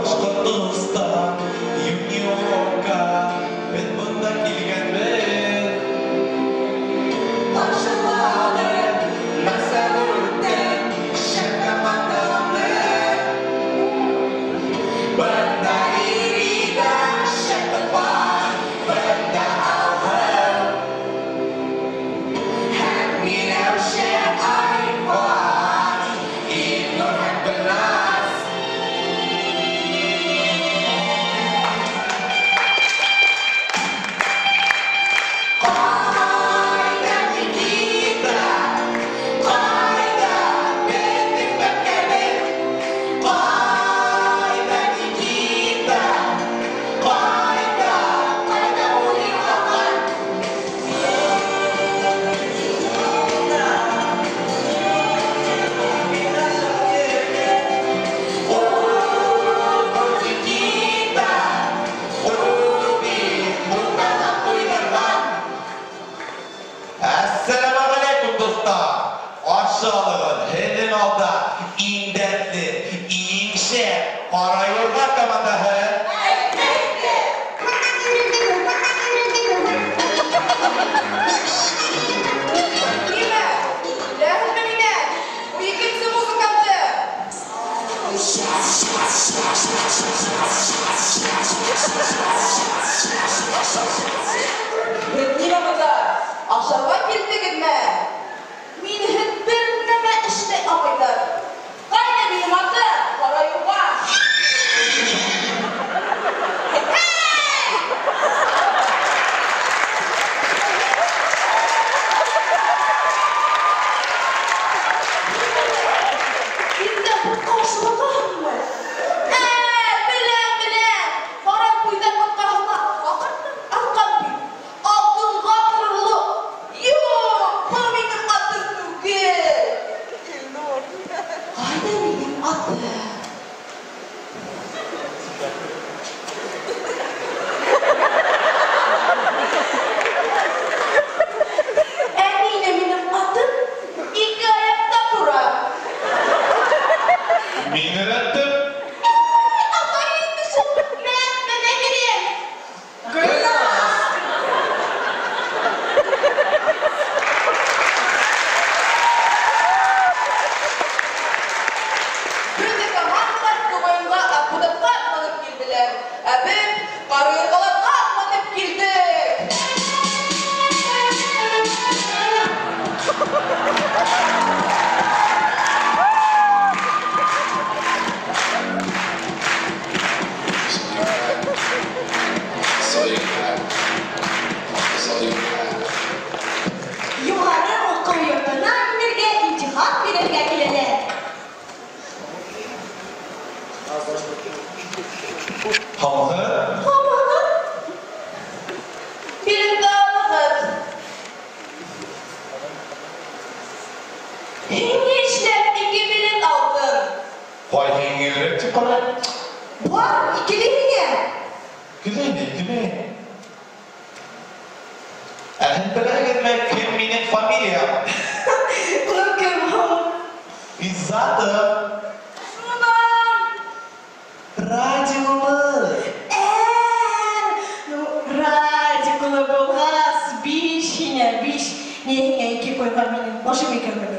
Башҡортостан, Юниорка, беҙ бында килгәнбеҙ. Ҡаршылағыҙ, насар үткән шәп команданы. Бында Ирида, шәп ҡыҙ бында Алһыу һәм Миләүшә, Айвар, Илнур һәм Гөлназ. Ҡайҙа Никита? Ҡайҙа беҙҙең бәпкәбеҙ? Ҡайҙа Никита? Ҡайҙа, ҡайҙа ул юғалған? О, Никита, ул бит бутҡаны туйҙырған. Әссәләмәғәләйкүм, дуҫтар! Ҡаршы алығыҙ, һеҙҙең алда иң дәртле, иң шәп Ҡара Юрға командаһы. Әлбиттә! Нимә? Беләһеҙме мине? Ул икенсе музыканты. Һеҙ нимә бында? Ашарға килдегеҙме? Минһеҙ бер нәмә эшләй алмайҙар. Ҡайҙа минең атым? Ҡара Юрға. Һей! Иртән бутҡа ашамағанһыңмы? Ә, беләм, беләм. Һабантуйҙа бутҡаһына аҡырттың, аҫҡан бит. Алтынға торорлоҡ. Юҡ, был минең атым түгел. Ҡайҙа минең атым? Ә ниңә минең атым ике аяҡта тора? Мин өйрәттем. Афарин, кеше! Мә, менә бирәм. Гөлназ! Бөтә командалар туғайынға Аҡбуҙатҡа менеп килделәр. Ә беҙ Ҡара Юрғаларға менеп килдек. Юғары уҡыу йортона инергә имтихан бирергә киләләр. Һаумыһығыҙ? Һаумыһығыҙ? Билетты алығыҙ. Һин нишләп ике билет алдың? Ҡайһы еңелерәк тип ҡарай. Бар, икеле һиңә. Икеле инде, икеле. Ә һеҙ беләһегеҙме, кем минең фамилиям? Ул кем һуң? Иззатов. Шунан. Радик улы. Ә, ну, Радик улы булғас, биш һиңә, биш. Ни һиңә ике ҡуйған минең башым икән бөгөн.